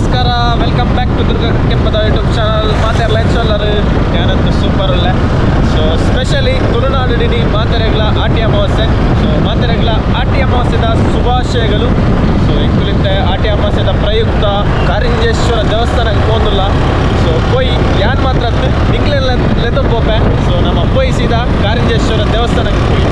ನಮಸ್ಕಾರ, welcome back to Durga ಕೆಂಪದ YouTube channel. ಮಾತೆರ್ಲ ಎಂಚೊಲ್ಲರ್? ಯಾನಂತೂ super ಉಲ್ಲೆ. ಸೊ ಸ್ಪೆಷಲಿ ತುಳುನಾಡು ಡಿನಿ ಮಾತೆರೆಗ್ಲ ಆಟಿ ಅಮಾವಾಸ್ಯೆ. ಸೊ ಮಾತೆರೆಗ್ಲ ಆಟಿ ಅಮಾವಾಸ್ಯದ ಶುಭಾಶಯಗಳು. ಸೊ ಎಂಕುಲಿತ್ತೆ ಆಟಿ ಅಮಾವಾಸ್ಯದ ಪ್ರಯುಕ್ತ ಕಾರಿಂಜೇಶ್ವರ ದೇವಸ್ಥಾನಕ್ಕೆ ಪೋಂದುಲ್ಲ. ಸೊ ಪೋಯಿ ಯಾನ್ ಮಾತ್ರ ನಿಂಕ್ಲೆನ್ ಲೆತ್ತೊಂದು ಪೋಪೆ. ಸೊ ನಮ್ಮ ಪೋಯಿ ಸೀದಾ ಕಾರಿಂಜೇಶ್ವರ ದೇವಸ್ಥಾನಕ್ಕೆ ಪೋಯಿ.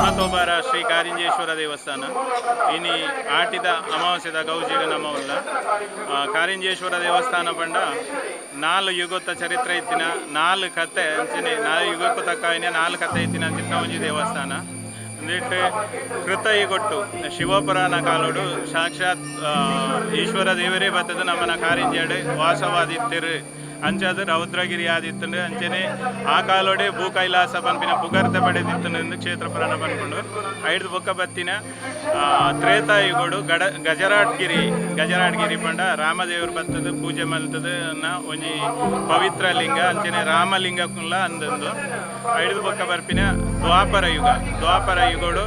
ಮಾತೋಬಾರ ಶ್ರೀ ಕಾರಿಂಜೇಶ್ವರ ದೇವಸ್ಥಾನ ಇನಿ ಆಟಿದ ಅಮಾವಾಸ್ಯದ ಗೌಜಿಡ್ ನಮವುಲ್ಲ. ಕಾರಿಂಜೇಶ್ವರ ದೇವಸ್ಥಾನ ಪಂಡ ನಾಲ್ ಯುಗೊತ್ತ ಚರಿತ್ರೆ ಇತ್ತಿನ ನಾಲ್ ಕತೆ ಅಂಚನೆ ನಾಲ್ ಯುಗಕ್ಕೂ ತಕ್ಕಾಯಿನ ನಾಲ್ ಕತೆ ಇತ್ತಿನ ಅಂಚಿನ ಒಂಜಿ ದೇವಸ್ಥಾನ. ಅಂದಿಟ್ಟು ಕೃತ ಕೊಟ್ಟು ಶಿವಪುರಾಣ ಕಾಲೋಡು ಸಾಕ್ಷಾತ್ ಈಶ್ವರ ದೇವರೇ ಬತ್ತದ ನಮ್ಮನ ಕಾರಿಂಜಾಡು ವಾಸವಾದಿತ್ತಿರು. ಅಂಚಾದ ರೌದ್ರಗಿರಿ ಆದಿತ್ತಂಡು. ಅಂಚನೆ ಆ ಕಾಲೋಡೆ ಭೂ ಕೈಲಾಸ ಪನ್ಪಿನ ಪುಗರ್ತೆ ಪಡೆದಿತ್ತಂಡು ಕ್ಷೇತ್ರ ಪುರಾಣ ಪನ್ಪುಂಡು. ಐಡ್ದ್ ಬೊಕ್ಕ ಬತ್ತಿನ ತ್ರೇತಾಯುಗೋಡು ಗಡ ಗಜರಾಟ್ಗಿರಿ, ಗಜರಾಟ್ಗಿರಿ ಪಂಡ ರಾಮದೇವರು ಬತ್ತದ ಪೂಜೆ ಮಲ್ತದ ಒಂಜಿ ಪವಿತ್ರ ಲಿಂಗ. ಅಂಚನೆ ರಾಮಲಿಂಗ ಕುಲ್ಲ ಅಂದಂದು. ಐಡ್ದ್ ಬೊಕ್ಕ ಬರ್ಪಿನ ದ್ವಾಪರ ಯುಗ. ದ್ವಾಪರ ಯುಗೋಡು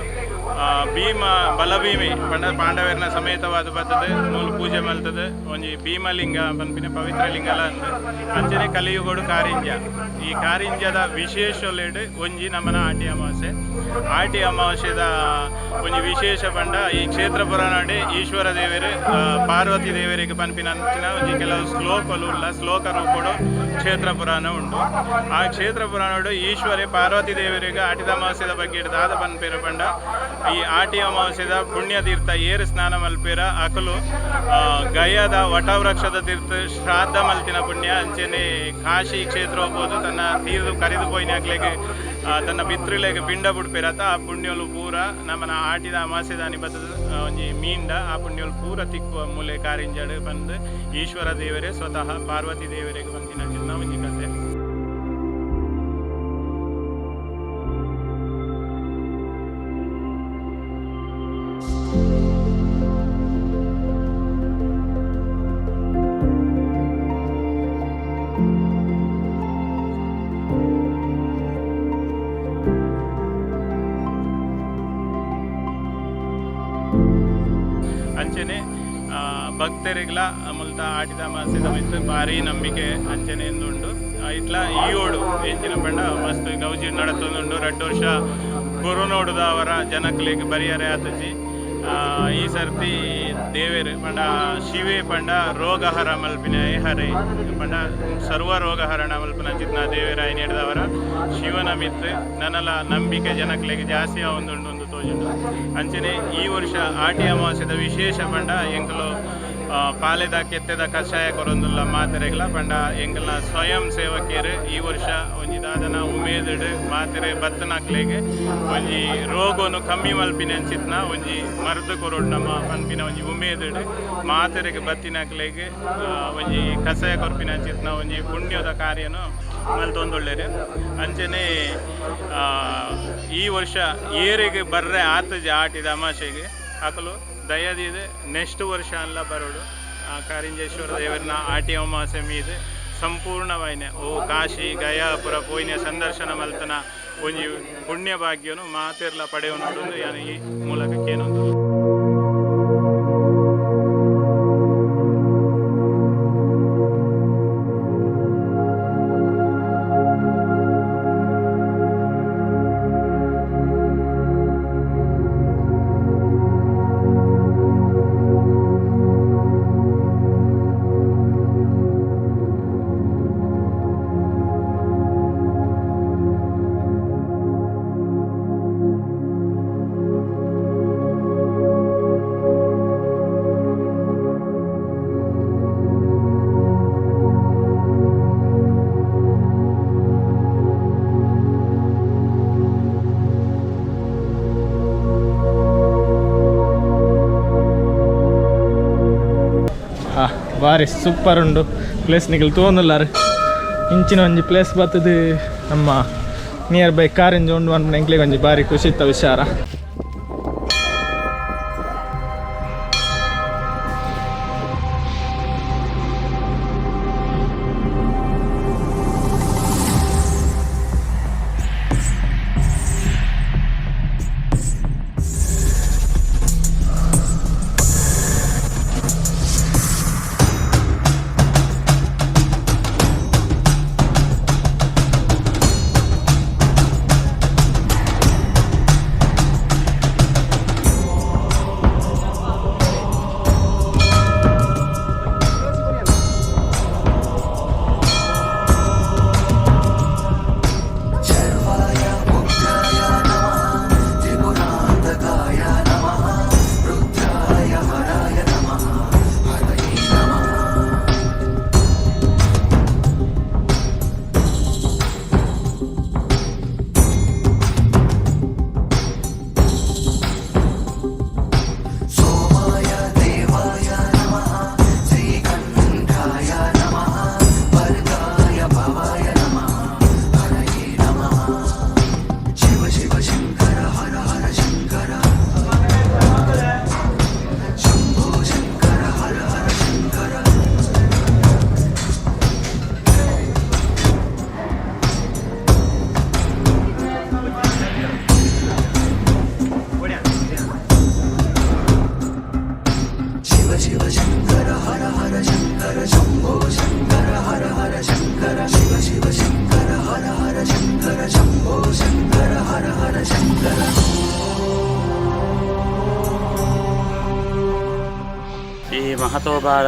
ಭೀಮ ಬಲಭೀಮಿ ಪಂಡ ಪಾಂಡವರ್ನ ಸಮೇತವಾದ ಬತ್ತದ ಮೂಲು ಪೂಜೆ ಮಲ್ತದ ಒಂಜಿ ಭೀಮಲಿಂಗ ಪನ್ಪಿನ ಪವಿತ್ರ ಲಿಂಗಲ ಅಂದ್. ಅಂಚನೆ ಕಲಿಯುಗೋಡು ಕಾರಿಂಜ. ಈ ಕಾರಿಂಜದ ವಿಶೇಷ ಒಂಜಿ ನಮ್ಮನ ಆಟಿ ಅಮಾವಾಸ್ಯೆ. ಆಟಿ ಅಮಾವಾಸ್ಯೆದ ಒಂಜಿ ವಿಶೇಷ ಪಂಡ ಈ ಕ್ಷೇತ್ರ ಪುರಾಣಡೆ ಈಶ್ವರ ದೇವರು ಪಾರ್ವತಿ ದೇವರಿಗೆ ಪನ್ಪಿನ ಅಂಚಿನ ಒಂಜಿ ಕೆಲವು ಶ್ಲೋಕಲು ಉಲ್ಲ. ಶ್ಲೋಕ ರೂಪಡು ಕ್ಷೇತ್ರ ಪುರಾಣ ಉಂಟು. ಆ ಕ್ಷೇತ್ರ ಪುರಾಣಡು ಈಶ್ವರೆ ಪಾರ್ವತಿ ದೇವರಿಗೆ ಆಟಿದ ಅಮಾವಾಸ್ಯದ ಬಗ್ಗೆ ದಾದ ಪನ್ಪೇರು ಪಂಡ, ಈ ಆಟಿ ಅಮಾವಾಸ್ಯದ ಪುಣ್ಯ ತೀರ್ಥ ಏರು ಸ್ನಾನ ಮಲ್ಪೇರ ಅಕಲು ಗಯದ ವಟವೃಕ್ಷದ ತೀರ್ಥ ಶ್ರಾದ್ದ ಮಲ್ತಿನ ಪುಣ್ಯ. ಅಂಚನೆ ಕಾಶಿ ಕ್ಷೇತ್ರ ಹೋಗ್ಬೋದು ತನ್ನ ತೀರ್ದು ಕರಿದು ಪೋಯಿನಾಕ್ಲೆಗ್ ತನ್ನ ಪಿತೃಲೆಗ್ ಪಿಂಡ ಬುಡ್ಪೇರತ. ಆ ಪುಣ್ಯಲು ಪೂರ ನಮ್ಮನ ಆಟಿದ ಅಮಾವಾಸ್ಯದಾನಿ ಬತ್ತದ ಒಂಜಿ ಮೀಂಡ ಆ ಪುಣ್ಯಲು ಪೂರ ತಿಕ್ಕುವ ಮೂಲೆ ಕಾರಿಂಜಾಡು ಬಂದು ಈಶ್ವರ ದೇವರೇ ಸ್ವತಃ ಪಾರ್ವತಿ ದೇವರಿಗೆ ಬಂದಿನ ಚಿನ್ನ ಒಂಜಿ ಕತೆ. ಅಂಚನೆ ಭಕ್ತರಿಗ್ಲ ಮುಲ್ತ ಆಟಿದ ಅಮಾವಾಸ್ಯದ ಮಿತ್ತ್ ಭಾರಿ ನಂಬಿಕೆ ಅಂಚನೆ ಉಂಡು. ಇಟ್ಲ ಈ ಓಡು ಎಂಚಿನ ಪಂಡ ಮಸ್ತ್ ಗೌಜಿ ನಡತೊಂದುಂಡು. 2 ವರ್ಷ ಕೊರೋನೋಡುದವರ ಜನಕ್ಲೆಗ್ ಬರಿಯರೆ ಆತುಜಿ. ಈ ಸರ್ತಿ ದೇವೆರ್ ಪಂಡ ಶಿವೆ ಪಂಡ ರೋಗಹರ ಮಲ್ಪಿನ ಹರೆ ಪಂಡ ಸರ್ವ ರೋಗಹರಣ ಮಲ್ಪಿನ ಚಿತ್ನ ದೇವೆರಾಯ ನೀಡಿದವರ ಶಿವನ ಮಿತ್ತ್ ನನಲ ನಂಬಿಕೆ ಜನಕ್ಲೆಗ್ ಜಾಸ್ತಿ ಆವೊಂದುಂಡು ಒಂದು ತೋಜುಂಡು. ಅಂಚನೆ ಈ ವರ್ಷ ಆಟಿ ಅಮಾವಾಸ್ಯದ ವಿಶೇಷ ಪಂಡ ಎಂಕುಲು ಪಾಲೆದ ಕೆತ್ತೆದ ಕಷಾಯ ಕೊರೊಂದುಲ್ಲ ಮಾತೆರೆಗ್ಲ ಪಂಡ ಎಂಕಲ್ನ ಸ್ವಯಂ ಸೇವಕಿಯರು ಈ ವರ್ಷ ಒಂಜಿ ದಾದನ ಉಮೇದುಡು ಮಾತೆರೆ ಬತ್ತನಕ್ಲೆಗ್ ಒಂಜಿ ರೋಗನು ಕಮ್ಮಿ ಮಲ್ಪಿನ ಅಂಚಿತ್ನ ಒಂಜಿ ಮರ್ದು ಕೊರೊಡು ನಮ್ಮ ಪನ್ಪಿನ ಒಂಜಿ ಉಮೇದುಡು ಮಾತೆರೆಗ್ ಬತ್ತಿನಕ್ಲೆಗ್ ಒಂಜಿ ಕಷಾಯ ಕೊರ್ಪಿನ ಅಂಚಿತ್ನ ಒಂಜಿ ಪುಣ್ಯದ ಕಾರ್ಯನು ಮಲ್ತೊಂದುಲ್ಲೆರ್. ಅಂಚನೆ ಈ ವರ್ಷ ಏರೆಗ್ ಬರ್ರೆ ಆತಜಿ ಆಟಿದ ಅಮಾಸೆಗ್ ಅಕುಲು ದಯದೀದ್ ನೆಕ್ಸ್ಟ್ ವರ್ಷ ಅಲ್ಲ ಬರೋಡು. ಕಾರಿಂಜೇಶ್ವರ ದೇವರನ ಆಟಿ ಅಮಾವಾಸ್ಯೆ ಮೀದ್ ಸಂಪೂರ್ಣವಾಯಿನ ಓ ಕಾಶಿ ಗಯಾ ಪುರ ಪೋಯಿನ ಸಂದರ್ಶನ ಮಲ್ತನ ಒಂಜಿ ಪುಣ್ಯ ಭಾಗ್ಯನು ಮಾತೆರ್ಲ ಪಡೆಯೊನೊಡು ಯಾನ್ ಈ ಮೂಲಕ ಕೇನೊಂದು. ಬಾರಿ ಸೂಪರ್ ಉಂಡು ಪ್ಲೇಸ್ ನಿಗಲ್ ತೂವೊಂದುಲ್ಲಾರ್. ಇಂಚಿನ ಒಂಜಿ ಪ್ಲೇಸ್ ಬತ್ತದು ನಮ್ಮ ನಿಯರ್ ಬೈ ಕಾರಿಂಜ ಉಂಡು ಪನ್ಪಿನ ಎಂಕ್ಲೆಗ್ ಒಂಜಿ ಬಾರಿ ಖುಷಿತ್ತ ವಿಚಾರ. ಈ ಮಹತೋಬಾರ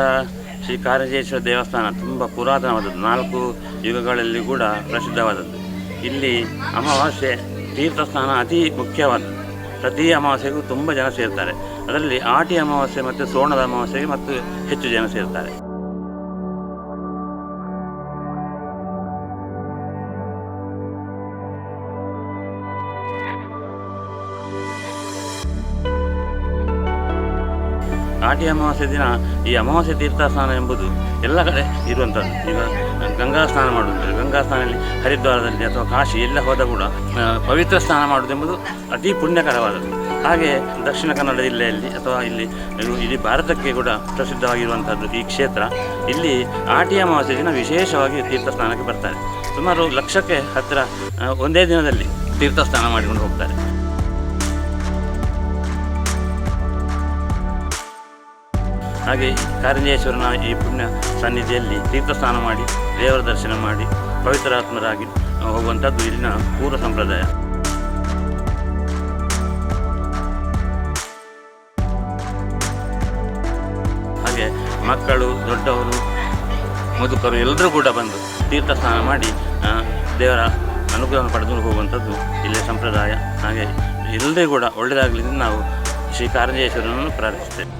ಶ್ರೀ ಕಾರಂಜೇಶ್ವರ ದೇವಸ್ಥಾನ ತುಂಬ ಪುರಾತನವಾದದ್ದು, 4 ಯುಗಗಳಲ್ಲಿ ಕೂಡ ಪ್ರಸಿದ್ಧವಾದದ್ದು. ಇಲ್ಲಿ ಅಮಾವಾಸ್ಯೆ ತೀರ್ಥಸ್ನಾನ ಅತಿ ಮುಖ್ಯವಾದದ್ದು. ಪ್ರತಿ ಅಮಾವಾಸ್ಯೆಗೂ ತುಂಬ ಜನ ಸೇರ್ತಾರೆ. ಅದರಲ್ಲಿ ಆಟಿ ಅಮಾವಾಸ್ಯೆ ಮತ್ತು ಸೋಣದ ಅಮಾವಾಸ್ಯೆಗೆ ಮತ್ತು ಹೆಚ್ಚು ಜನ ಸೇರ್ತಾರೆ. ಆಟಿ ಅಮಾವಾಸ್ಯೆ ದಿನ ಈ ಅಮಾವಾಸ್ಯೆ ತೀರ್ಥ ಸ್ನಾನ ಎಂಬುದು ಎಲ್ಲ ಕಡೆ ಇರುವಂಥದ್ದು. ಈಗ ಗಂಗಾ ಸ್ನಾನ ಮಾಡುವುದು, ಗಂಗಾ ಸ್ನಾನದಲ್ಲಿ ಹರಿದ್ವಾರದಲ್ಲಿ ಅಥವಾ ಕಾಶಿ ಎಲ್ಲ ಹೋದ ಕೂಡ ಪವಿತ್ರ ಸ್ನಾನ ಮಾಡುವುದೆಂಬುದು ಅತಿ ಪುಣ್ಯಕರವಾದದ್ದು. ಹಾಗೆ ದಕ್ಷಿಣ ಕನ್ನಡ ಜಿಲ್ಲೆಯಲ್ಲಿ ಅಥವಾ ಇಲ್ಲಿ ಇಡೀ ಭಾರತಕ್ಕೆ ಕೂಡ ಪ್ರಸಿದ್ಧವಾಗಿರುವಂಥದ್ದು ಈ ಕ್ಷೇತ್ರ. ಇಲ್ಲಿ ಆಟಿ ಅಮಾವಾಸ್ಯೆ ದಿನ ವಿಶೇಷವಾಗಿ ತೀರ್ಥ ಸ್ನಾನಕ್ಕೆ ಬರ್ತಾರೆ. ಸುಮಾರು ಲಕ್ಷಕ್ಕೆ ಹತ್ತಿರ ಒಂದೇ ದಿನದಲ್ಲಿ ತೀರ್ಥ ಸ್ನಾನ ಮಾಡಿಕೊಂಡು ಹೋಗ್ತಾರೆ. ಹಾಗೆ ಕಾರಂಜೇಶ್ವರನ ಈ ಪುಣ್ಯ ಸನ್ನಿಧಿಯಲ್ಲಿ ತೀರ್ಥ ಸ್ನಾನ ಮಾಡಿ ದೇವರ ದರ್ಶನ ಮಾಡಿ ಪವಿತ್ರಾತ್ಮರಾಗಿ ಹೋಗುವಂಥದ್ದು ಇಲ್ಲಿನ ಪೂರ್ವ ಸಂಪ್ರದಾಯ. ಹಾಗೆ ಮಕ್ಕಳು, ದೊಡ್ಡವರು, ಮುದುಕರು ಎಲ್ಲರೂ ಕೂಡ ಬಂದು ತೀರ್ಥ ಸ್ನಾನ ಮಾಡಿ ದೇವರ ಅನುಗ್ರಹವನ್ನು ಪಡೆದು ಹೋಗುವಂಥದ್ದು ಇಲ್ಲಿಯ ಸಂಪ್ರದಾಯ. ಹಾಗೆ ಎಲ್ಲರಿಗೂ ಕೂಡ ಒಳ್ಳೆಯದಾಗಲಿ ಎಂದು ನಾವು ಶ್ರೀ ಕಾರಂಜೇಶ್ವರನನ್ನು ಪ್ರಾರ್ಥಿಸ್ತೇವೆ.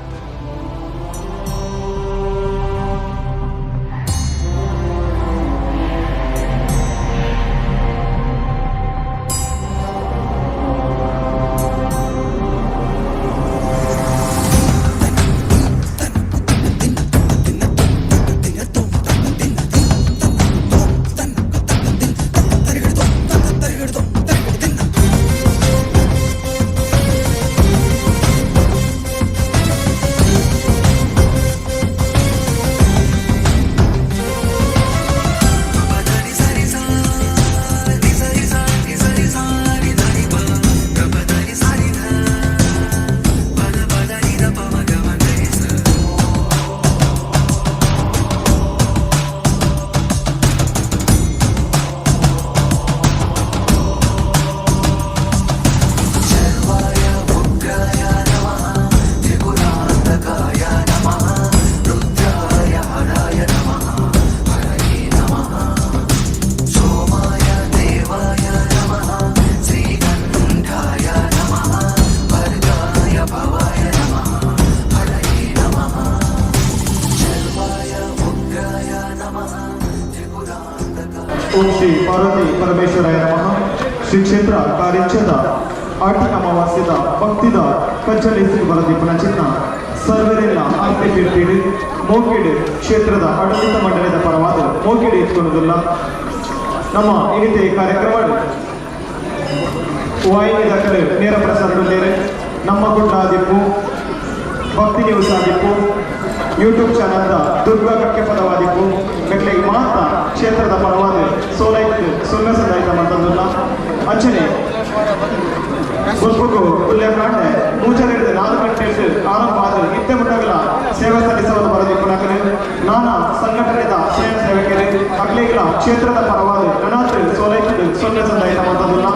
ಓಂ ಶ್ರೀ ಪಾರ್ವತಿ ಪರಮೇಶ್ವರಾಯ ನಮಃ. ಶ್ರೀ ಕ್ಷೇತ್ರ ಕಾರಿಂಚದ ಆಟಿ ಅಮಾವಾಸ್ಯದ ಭಕ್ತಿದ ಕಜ್ಜಲೇಸಿ ಬರದೀಪನ ಚಿನ್ನ ಸರ್ವರೆಲ್ಲ ಆರ್ತಿ ಕೀರ್ತಿಡು ಮೋಕೆಡು ಕ್ಷೇತ್ರದ ಆಡಳಿತ ಮಂಡಳಿದ ಪರವಾದ ಮೋಕೆಡು ಎತ್ಕೊಳ್ಳೋದಿಲ್ಲ. ನಮ್ಮ ಈ ರೀತಿ ಕಾರ್ಯಕ್ರಮ ವಾಹಿನಿ ದಾಖಲೆ ನೇರ ಪ್ರಸಾರದಲ್ಲಿರೆ ನಮ್ಮ ಗುಡ್ಡಾದಿಪ್ಪು, ಭಕ್ತಿ ನ್ಯೂಸ್ ಆಗಿಪ್ಪು, ಯೂಟ್ಯೂಬ್ ಚಾನಲ್ದ ದುರ್ಗಾ ಕಕ್ಕೆ ಪದವಾದಿಪ್ಪು ಮೆಕ್ಲೆಗೆ ಮಾತ್ರ ಕ್ಷೇತ್ರದ ಪರವಾದ ಸೋಲೈಕ್ ಸೊನ್ನೆ ಸಂದಾಯಿತ ಮಾಡ್ತಂದಿಲ್ಲ. ಅಂಚನೆ ಬೊಲ್ಪುಗು ಉಲ್ಲೇಖಾಂಡೆ 3ರಿಂದ 4 ಗಂಟೆ ಆರಂಭ ಆದ ಇತ್ತೆ ಮುಟ್ಟಗಲ ಸೇವೆ ಸಲ್ಲಿಸುವುದು ಬರದಿಪ್ಪು. ನಾನಾ ಸಂಘಟನೆದ ಸ್ವಯಂ ಸೇವಕರು ಅಗ್ಲಿಗಳ ಕ್ಷೇತ್ರದ ಪರವಾದ ಗಣಾತ್ರಿ ಸೋಲೈಕ್ ಸೊನ್ನೆ ಸಂದಾಯಿತ ಮಾಡ್ತಂದಿಲ್ಲ.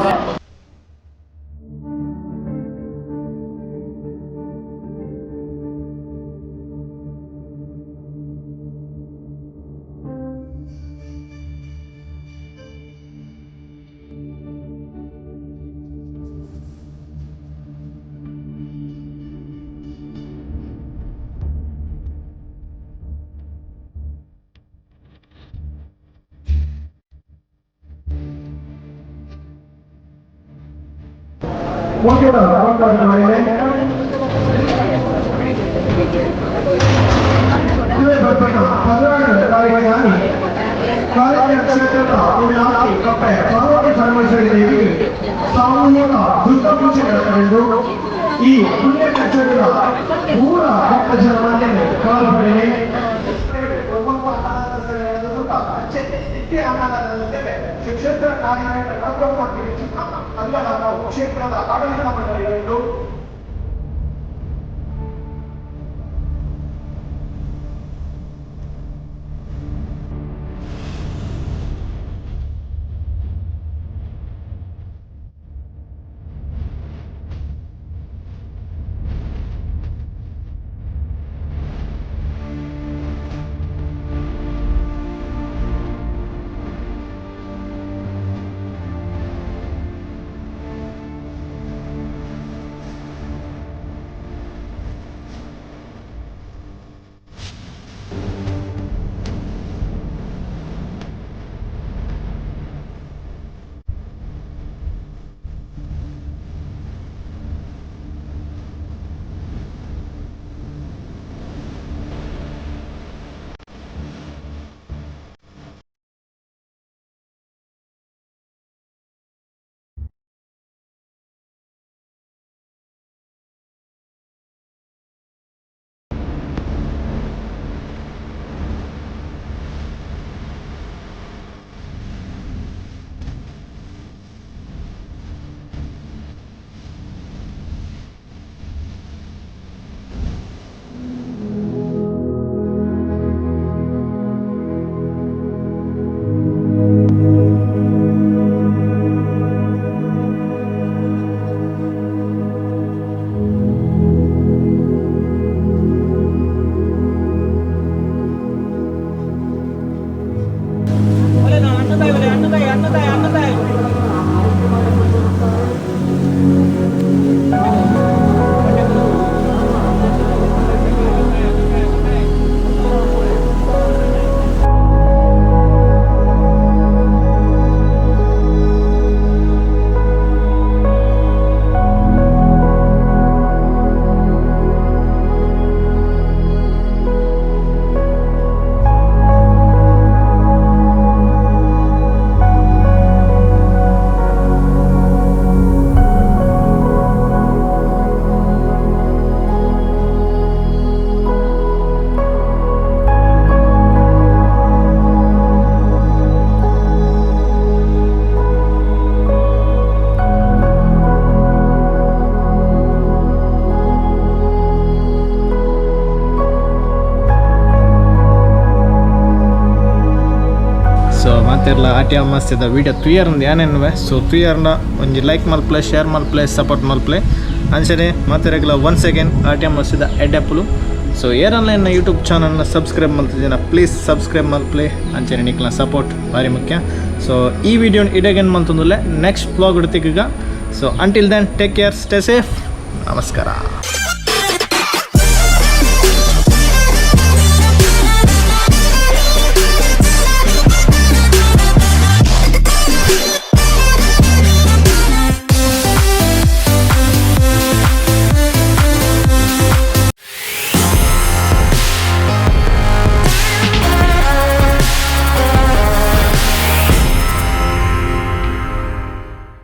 ಸಾಮೂಹಿಕ ದುರ್ಗಾ ಪೂಜೆ ನಡೆಸಲು ಈ ಪುಣ್ಯ ಕ್ಷೇತ್ರದ ಪೂರ ಭಕ್ತ ಜನಮಾನ್ಯರು ಪಾಲ್ಪಡೆಯಲಿ. ಶ್ರೀ ಕ್ಷೇತ್ರ ಕ್ಷೇತ್ರದ ಆಡಳಿತ ಮಂಡಳಿಗಳು. ಸೊ ಮಾತೆರ್ಲ ಆಟಿ ಅಮಾಸ್ಯದ ವೀಡಿಯೋ ತುಯರ್ನ ಯಾನೇನುವೆ. ಸೊ ತುಯರ್ನ ಒಂಜಿ ಲೈಕ್ ಮಲ್ಪ್ಲೆ, ಶೇರ್ ಮಲ್ಪ್ಲೆ, ಸಪೋರ್ಟ್ ಮಲ್ಪ್ಲೆ. ಅಂಚನೆ ಮಾತೆರೆಗ್ಲ ಒನ್ಸ್ ಅಗೇನ್ ಆಟಿ ಅಮಾಸ್ಯದ ಎಡ್ಡೆಪ್ಪುಲು. ಸೊ ಏರನ್ಲೈನ್ ಯೂಟ್ಯೂಬ್ ಚಾನಲ್ನ ಸಬ್ಸ್ಕ್ರೈಬ್ ಮಲ್ತಿದ್ದೀನ ಪ್ಲೀಸ್ ಸಬ್ಸ್ಕ್ರೈಬ್ ಮಲ್ಪ್ಲೆ. ಅಂಚನೆ ನಿಕ್ಲ ಸಪೋರ್ಟ್ ಭಾರಿ ಮುಖ್ಯ. ಸೊ ಈ ವಿಡಿಯೋನ ಇಡಗೇನು ಮಂತಂದುಲ್ಲೆ ನೆಕ್ಸ್ಟ್ ಬ್ಲಾಗ್ ಇಡ್ತೀಗ. So until then take care, stay safe, ನಮಸ್ಕಾರ.